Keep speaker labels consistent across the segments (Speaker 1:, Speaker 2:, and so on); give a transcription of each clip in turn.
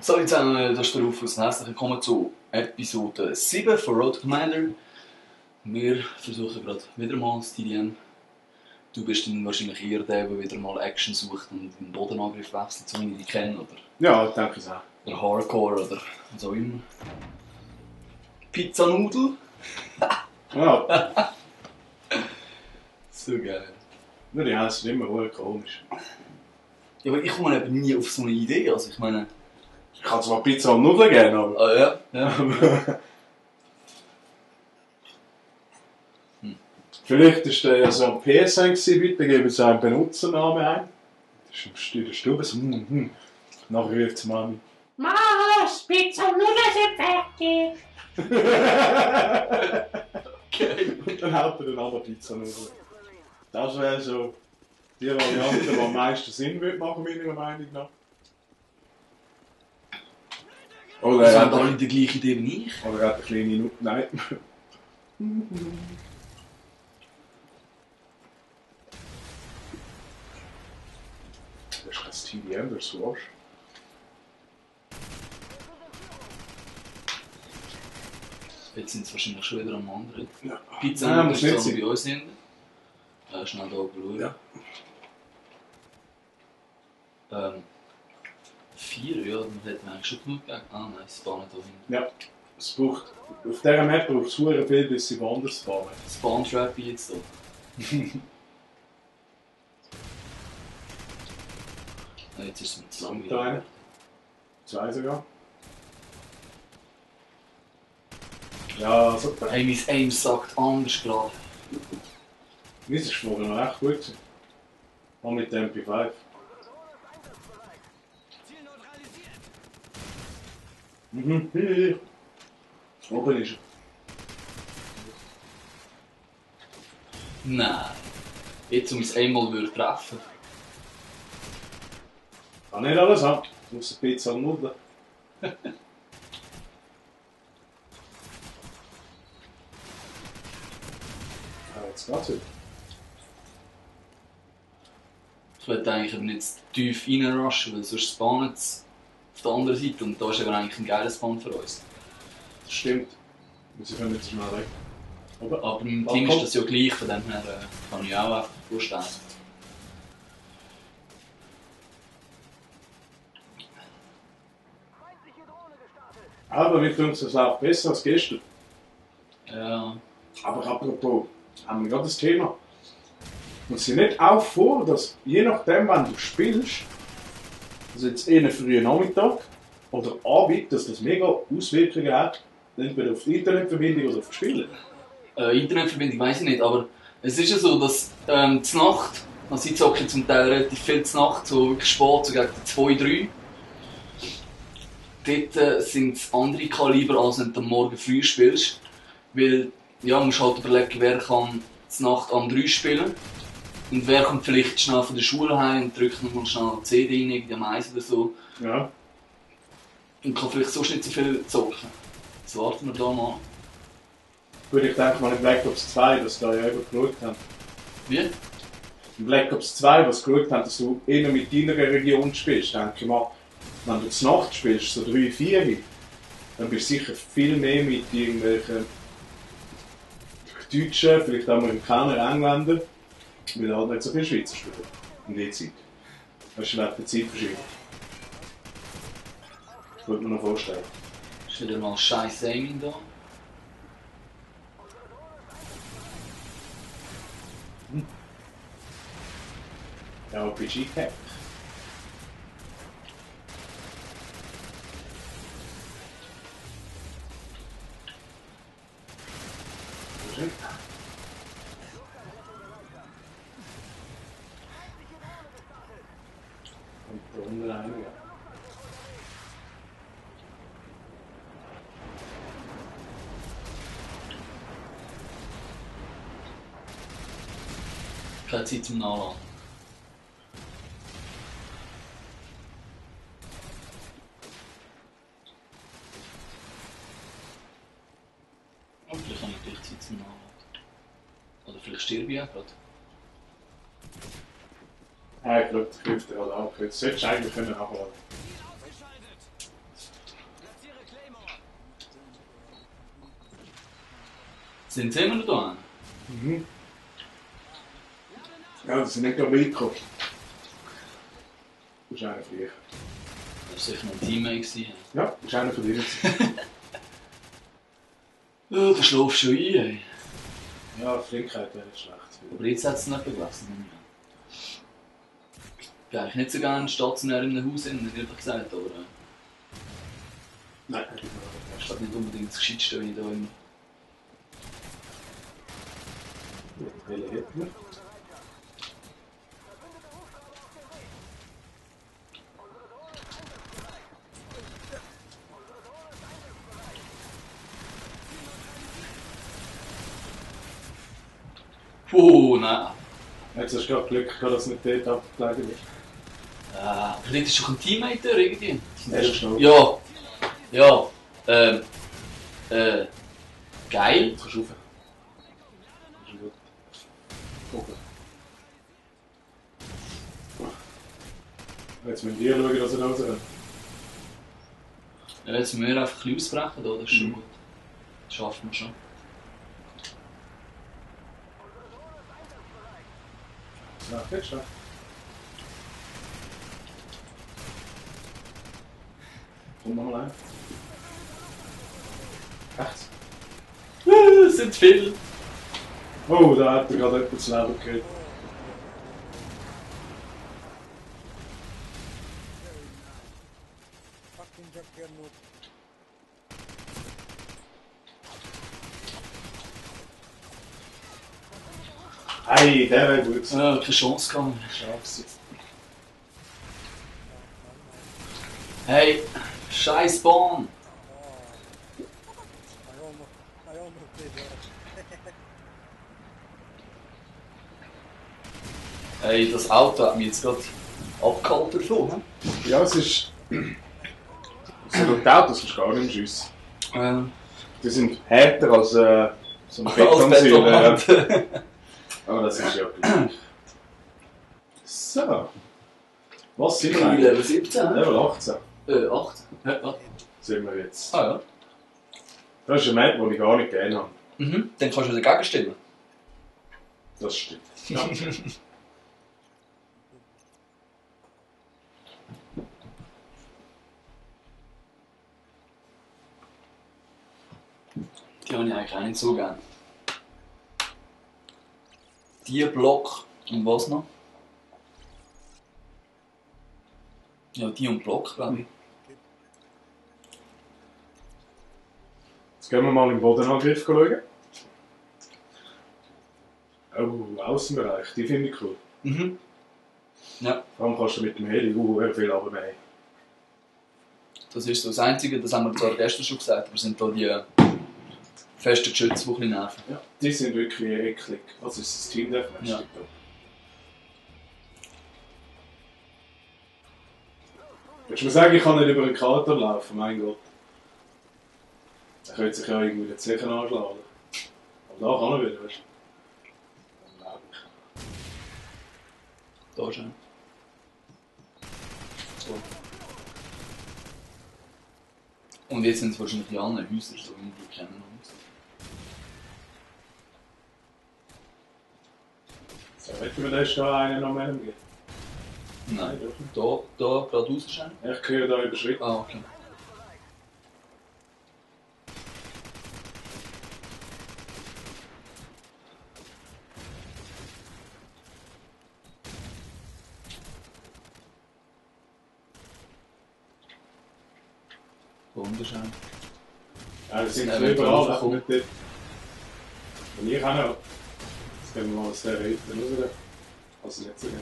Speaker 1: So, jetzt das der Rufus. Herzlich willkommen zu Episode 7 von Road Commander. Wir versuchen gerade wieder mal das TDM. Du bist dann wahrscheinlich eher der wieder mal Action sucht und den Bodenangriff wechselt, so wie ich dich kenne, oder?
Speaker 2: Ja, ich denke es auch.
Speaker 1: Oder Hardcore oder was auch immer. Pizzanudel.
Speaker 2: Ja,
Speaker 1: So geil.
Speaker 2: nur die heißen immer wohl komisch.
Speaker 1: Ja, aber ich komme eben nie auf so eine Idee. Also ich meine...
Speaker 2: Ich kann zwar Pizza und Nudeln geben, aber...
Speaker 1: Ah ja, ja.
Speaker 2: Vielleicht ist der ja so ein PSN gewesen, bitte geben Sie einen Benutzernamen ein. Das ist in der Stube so, Nachher ruft die Mami.
Speaker 3: Mama, Pizza und Nudeln sind fertig.
Speaker 1: Okay.
Speaker 2: Und dann haut er den anderen Pizza und Nudeln. Das wäre so die Variante, die am meisten Sinn würde machen, meiner Meinung nach. Oder
Speaker 1: Wir
Speaker 2: er
Speaker 1: haben
Speaker 2: hat
Speaker 1: alle die gleiche Idee wie ich.
Speaker 2: oder er hat eine kleine Nudeln. Nein. Das ist kein TDM, das ist Wasch.
Speaker 1: Jetzt sind sie wahrscheinlich schon wieder am anderen.
Speaker 2: Ja.
Speaker 1: Pizza
Speaker 2: Nein,
Speaker 1: muss
Speaker 2: muss nicht
Speaker 1: nicht
Speaker 2: sein.
Speaker 1: bei uns hin. Schnell da oben schauen.
Speaker 2: Ja.
Speaker 1: 4, ja, dann hätten wir eigentlich schon genug gegeben. Ah nein, sie bahnen da hinten.
Speaker 2: Ja, es braucht, auf dieser Map braucht es sehr viel, bis sie woanders fahren.
Speaker 1: Spawn-Trap jetzt da. Ah, jetzt ist es mit zusammen.
Speaker 2: Da einer. Zwei sogar. Ja, super.
Speaker 1: Hey, mein Aim sagt anders gerade.
Speaker 2: Meins ist vorher noch recht gut gewesen. Auch mit dem MP5. Mhm. Oben ist er.
Speaker 1: Nein. Jetzt, um es einmal würde treffen.
Speaker 2: Kann nicht alles haben. Muss eine Pizza und Nudeln. Jetzt geht's wieder.
Speaker 1: Ich wollte eigentlich aber nicht tief reinrushen, weil sonst spawnen sie auf der anderen Seite und da ist aber eigentlich ein geiler Spawn für uns.
Speaker 2: Das stimmt. Und sie können nicht so schnell weg.
Speaker 1: Aber im Team ist das ja gleich, von dem her kann ich auch einfach vorstellen.
Speaker 2: Aber wir tun es auch besser als gestern.
Speaker 1: Ja.
Speaker 2: Aber apropos, haben wir gerade das Thema. Und sie nicht auch vor, dass je nachdem, wann du spielst, also jetzt eher einen frühen Nachmittag oder Abend, dass das mega Auswirkungen hat, entweder auf die Internetverbindung oder auf das Spielen?
Speaker 1: Internetverbindung weiss ich nicht, aber es ist ja so, dass zur Nacht, also ich zocke zum Teil relativ viel zur Nacht, so wirklich spät, so gegen 2, 3. Dort sind es andere Kaliber, als wenn du am Morgen früh spielst. Weil, ja, man muss halt überlegen, wer kann zur Nacht am 3 spielen. Und wer kommt vielleicht schnell von der Schule heim und drückt nochmal schnell die CD rein, irgendwie am 1 oder so.
Speaker 2: Ja.
Speaker 1: Und kann vielleicht sonst nicht so viel zocken. Jetzt warten wir da mal.
Speaker 2: Gut, ich denke mal in Black Ops 2, dass da ja eben geschaut haben.
Speaker 1: Wie?
Speaker 2: In Black Ops 2, was geschaut haben, dass du eher mit deiner Region spielst, denke ich mal, wenn du zur Nacht spielst, so 3, 4, dann bist du sicher viel mehr mit irgendwelchen Deutschen, vielleicht auch Amerikaner, Engländer, weil halt nicht so viele Schweizer spielen in der Zeit. Das ist vielleicht eine Zeitverschiebung. Das wollte man noch vorstellen.
Speaker 1: Ist wieder mal scheiß Aiming da.
Speaker 2: Ja, RPG-Cap. Und da unten einer, ja.
Speaker 1: Keine Zeit zum Nachladen. Und vielleicht habe ich gleich Zeit zum Nachladen. Oder vielleicht sterbe ich auch gerade.
Speaker 2: Ja, ich glaube, die Hälfte hat auch. Jetzt solltest du eigentlich können nachladen.
Speaker 1: Sind sie immer noch da?
Speaker 2: Mhm. Ja, das sind nicht gerade weit gekommen. Das ist einer von dir.
Speaker 1: Das war sicher noch ein Teammate gewesen.
Speaker 2: Ja, das ist einer von dir.
Speaker 1: Oh, du schläfst schon ein, ey.
Speaker 2: Ja, Flinkheit wäre nicht schlecht.
Speaker 1: Aber jetzt hat es nicht beglassen. Ich bin eigentlich nicht so gerne stationär in einem Haus, ehrlich gesagt, aber
Speaker 2: Nein,
Speaker 1: das ist nicht unbedingt das Gescheiteste, wenn ich da immer...
Speaker 2: Welche hätten wir?
Speaker 1: Oh, nein.
Speaker 2: Jetzt hast du gerade Glück gehabt, dass nicht dort abgelegen ist.
Speaker 1: Vielleicht ist doch ein Teammate da irgendwie.
Speaker 2: Er ist gestorben.
Speaker 1: Ja. Ja. Geil.
Speaker 2: Jetzt kannst du rauf. Das ist gut. Gucken. Jetzt müssen wir schauen, dass er rausrennt.
Speaker 1: Ja, jetzt müssen wir einfach ein bisschen ausbrechen, da. Das ist schon
Speaker 2: Mhm.
Speaker 1: gut. Das schaffen wir schon.
Speaker 2: Ja, jetzt schon. Komm mal rein. Rechts.
Speaker 1: Es sind viele.
Speaker 2: Oh, da hat er gerade jemand das Leben gehört.
Speaker 4: Fucking junkyard mode.
Speaker 2: Ei, der wäre gut gewesen.
Speaker 1: Keine Chance gehabt.
Speaker 2: Schaf's.
Speaker 1: Hey, scheiß Bahn.
Speaker 4: I almost did that.
Speaker 1: Hey, das Auto hat mich jetzt gerade abgehalten davon. He?
Speaker 2: Ja, es ist. So durch die Autos kannst du gar nicht mehr schiessen. Die sind härter als so eine Betonsäule. Ja.
Speaker 1: Betonwand.
Speaker 2: Aber das ist ja gleich. So. Was sind wir
Speaker 1: Level
Speaker 2: eigentlich?
Speaker 1: 17.
Speaker 2: Level 18
Speaker 1: 8. Ja.
Speaker 2: sind wir jetzt.
Speaker 1: Ah ja.
Speaker 2: Das ist ein Map, den ich gar nicht gerne habe.
Speaker 1: Mhm. Dann kannst du dagegen stimmen.
Speaker 2: Das stimmt. Ja.
Speaker 1: Die habe ich eigentlich auch nicht so gern. Die Block und was noch? Ja, die und Block, glaube ich.
Speaker 2: Jetzt gehen wir mal im Bodenangriff schauen. Oh, Außenbereich, die finde ich cool.
Speaker 1: Mhm. Ja,
Speaker 2: Vor allem kannst du mit dem Heli viel runternehmen.
Speaker 1: das ist so das Einzige, das haben wir zwar gestern schon gesagt, aber sind da die festen Geschütze, die ein bisschen nerven.
Speaker 2: Ja, die sind wirklich eklig. Was ist das Team der
Speaker 1: Ja.
Speaker 2: Willst du mir sagen, ich kann nicht über einen Kater laufen? Mein Gott. Er könnte sich ja irgendwie den Zechen anschlagen. Aber da kann er wieder, weißt du? Unglaublich.
Speaker 1: Da schon. So. Und jetzt sind es wahrscheinlich die anderen Häuser, so wie die kennen uns.
Speaker 2: So, hätten wir da ist da einen noch mehr geben?
Speaker 1: Nein, da geradeaus wahrscheinlich.
Speaker 2: Ich höre da überschritten.
Speaker 1: Ah, okay. Wunderschön.
Speaker 2: Ja, das sind
Speaker 1: Ja,
Speaker 2: überall,
Speaker 1: wenn
Speaker 2: aber
Speaker 1: du
Speaker 2: nicht dort. Und ich auch noch. Jetzt gehen wir mal aus der Rede raus. Also nicht so gern.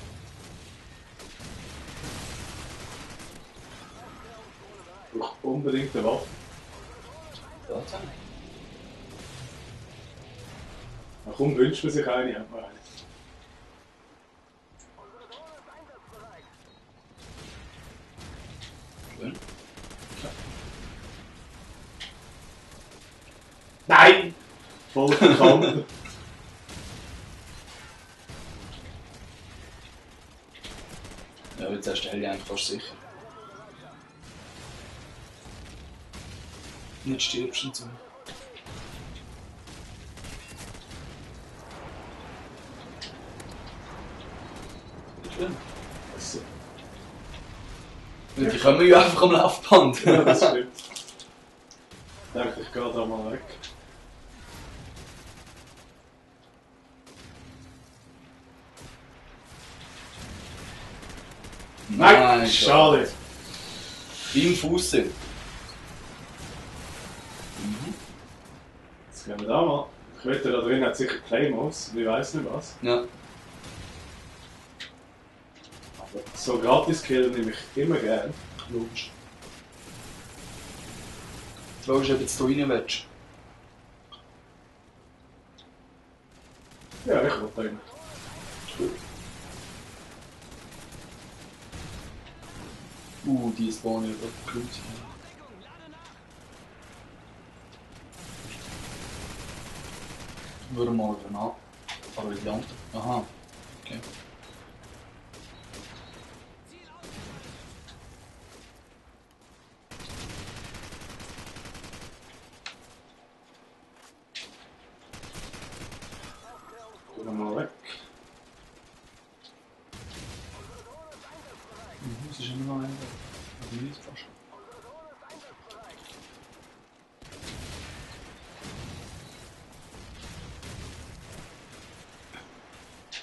Speaker 2: Ich brauche unbedingt eine Waffe.
Speaker 1: Tatsächlich.
Speaker 2: Na komm, wünscht man sich eine, hat man eine.
Speaker 1: Schön.
Speaker 2: Nein! Voll verkannt.
Speaker 1: Ja, jetzt hast du die Heli eigentlich fast sicher. Nicht stirbst und so. stimmt.
Speaker 2: Also,
Speaker 1: Die kommen ja einfach am Laufband.
Speaker 2: ja, das stimmt. Ich denke, ich gehe da mal weg. Nein, schade.
Speaker 1: Im Fuß sind.
Speaker 2: Jetzt gehen wir da mal. Ich wette, da drin hat sicher Claymores, ich weiss nicht was.
Speaker 1: Ja.
Speaker 2: Aber so Gratis-Kill nehme ich immer gern.
Speaker 1: Logisch. Die Frage ist, ob jetzt hier rein willst.
Speaker 2: Ja, ich will da rein.
Speaker 1: Die Spawn über Blut. Würde mal danach. Aber die andere. Aha. Okay.
Speaker 2: Gehen wir mal weg.
Speaker 1: Es ist immer noch ein. Aber nicht fast.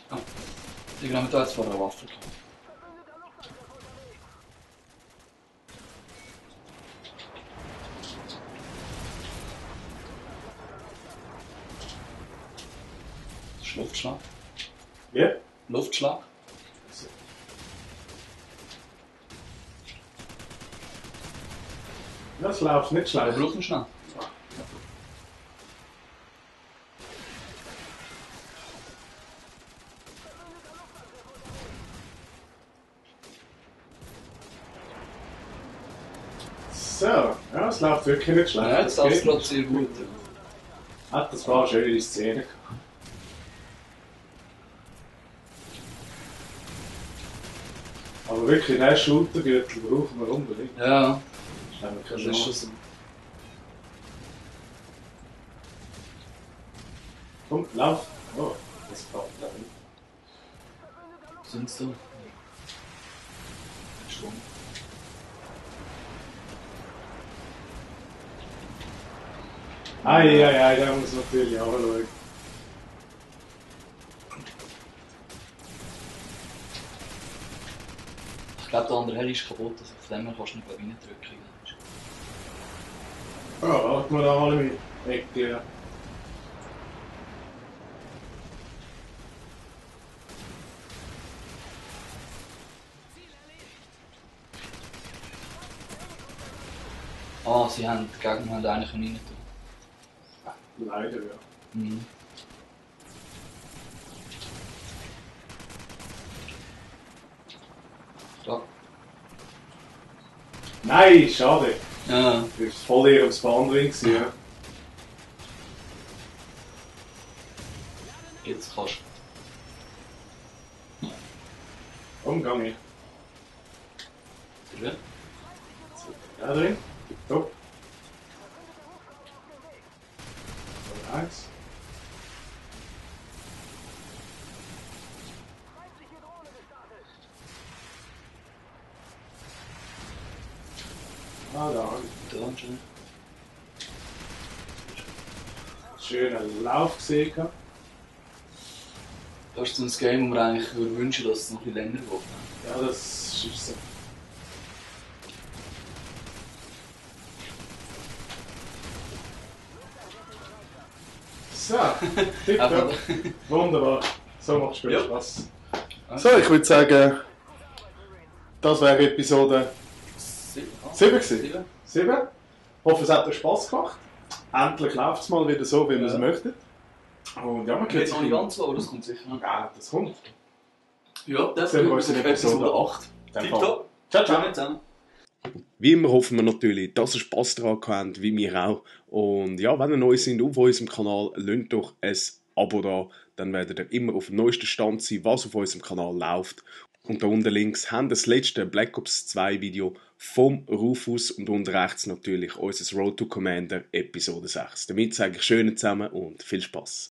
Speaker 1: Ah. Die haben da jetzt vor einer Waffe gehabt. Das ist Luftschlag.
Speaker 2: Ja?
Speaker 1: Luftschlag.
Speaker 2: Das läuft nicht
Speaker 1: Wir
Speaker 2: schlecht.
Speaker 1: brauchen schnell.
Speaker 2: So, ja, es läuft wirklich nicht schlecht.
Speaker 1: Ja, jetzt
Speaker 2: Das
Speaker 1: läuft
Speaker 2: geht.
Speaker 1: gerade sehr gut.
Speaker 2: Hat das war eine schöne Szene. Aber wirklich, den Schultergürtel brauchen wir unbedingt.
Speaker 1: Ja,
Speaker 2: Das haben wir
Speaker 1: das
Speaker 2: keine
Speaker 1: ist schon
Speaker 2: Chance.
Speaker 1: so.
Speaker 2: Komm, lauf. Oh, das klappt leider nicht.
Speaker 1: Sind sie? Schon.
Speaker 2: Ei, da muss man natürlich auch schauen.
Speaker 1: Ich glaube, der andere Heli ist kaputt, also auf dem her kannst du nicht reindrücken.
Speaker 2: Ja, warten wir da mal mit. Ecke, ja.
Speaker 1: Ah, sie haben, die Gegner haben eigentlich rein tun.
Speaker 2: Leider, ja.
Speaker 1: Mhm. Ja.
Speaker 2: Nein, schade.
Speaker 1: Ja.
Speaker 2: Du bist voll eher am Spawn drin gewesen, ja.
Speaker 1: Jetzt kannst
Speaker 2: Komm, gang ich.
Speaker 1: du. Ja.
Speaker 2: Da drin. Top. Eins. Ah, da.
Speaker 1: Da schon.
Speaker 2: Schöner Lauf gesehen. gehabt.
Speaker 1: Das ist so ein Game, wo wir eigentlich wünschen, dass es noch ein bisschen länger geht.
Speaker 2: Ja, das ist so. So, tipptopp. Wunderbar. So macht Spiel
Speaker 1: Ja.
Speaker 2: Spaß. So, ich würde sagen, das wäre Episode 7 gewesen.
Speaker 1: 7.
Speaker 2: 7. Ich hoffe, es hat euch Spass gemacht. Endlich läuft es mal wieder so, wie wir es
Speaker 1: Ja.
Speaker 2: möchten. Und ja, man
Speaker 1: Jetzt noch nicht ganz so, aber das kommt sicher noch.
Speaker 2: Ja, das kommt.
Speaker 1: Ja, das
Speaker 2: Sehen wir
Speaker 1: ist
Speaker 2: uns in
Speaker 1: Episode
Speaker 2: Episode
Speaker 1: 8.
Speaker 2: Dann
Speaker 1: Tipptopp.
Speaker 2: Ciao, ciao.
Speaker 1: Ciao zusammen.
Speaker 5: Wie immer hoffen wir natürlich, dass ihr Spass daran habt, wie wir auch. Und ja, wenn ihr neu seid auf unserem Kanal, lasst doch ein Abo da. Dann werdet ihr immer auf dem neuesten Stand sein, was auf unserem Kanal läuft. Und da unten links haben wir das letzte Black Ops 2 Video vom Rufus und unten rechts natürlich unser Road to Commander Episode 6. Damit sage ich schön zusammen und viel Spass.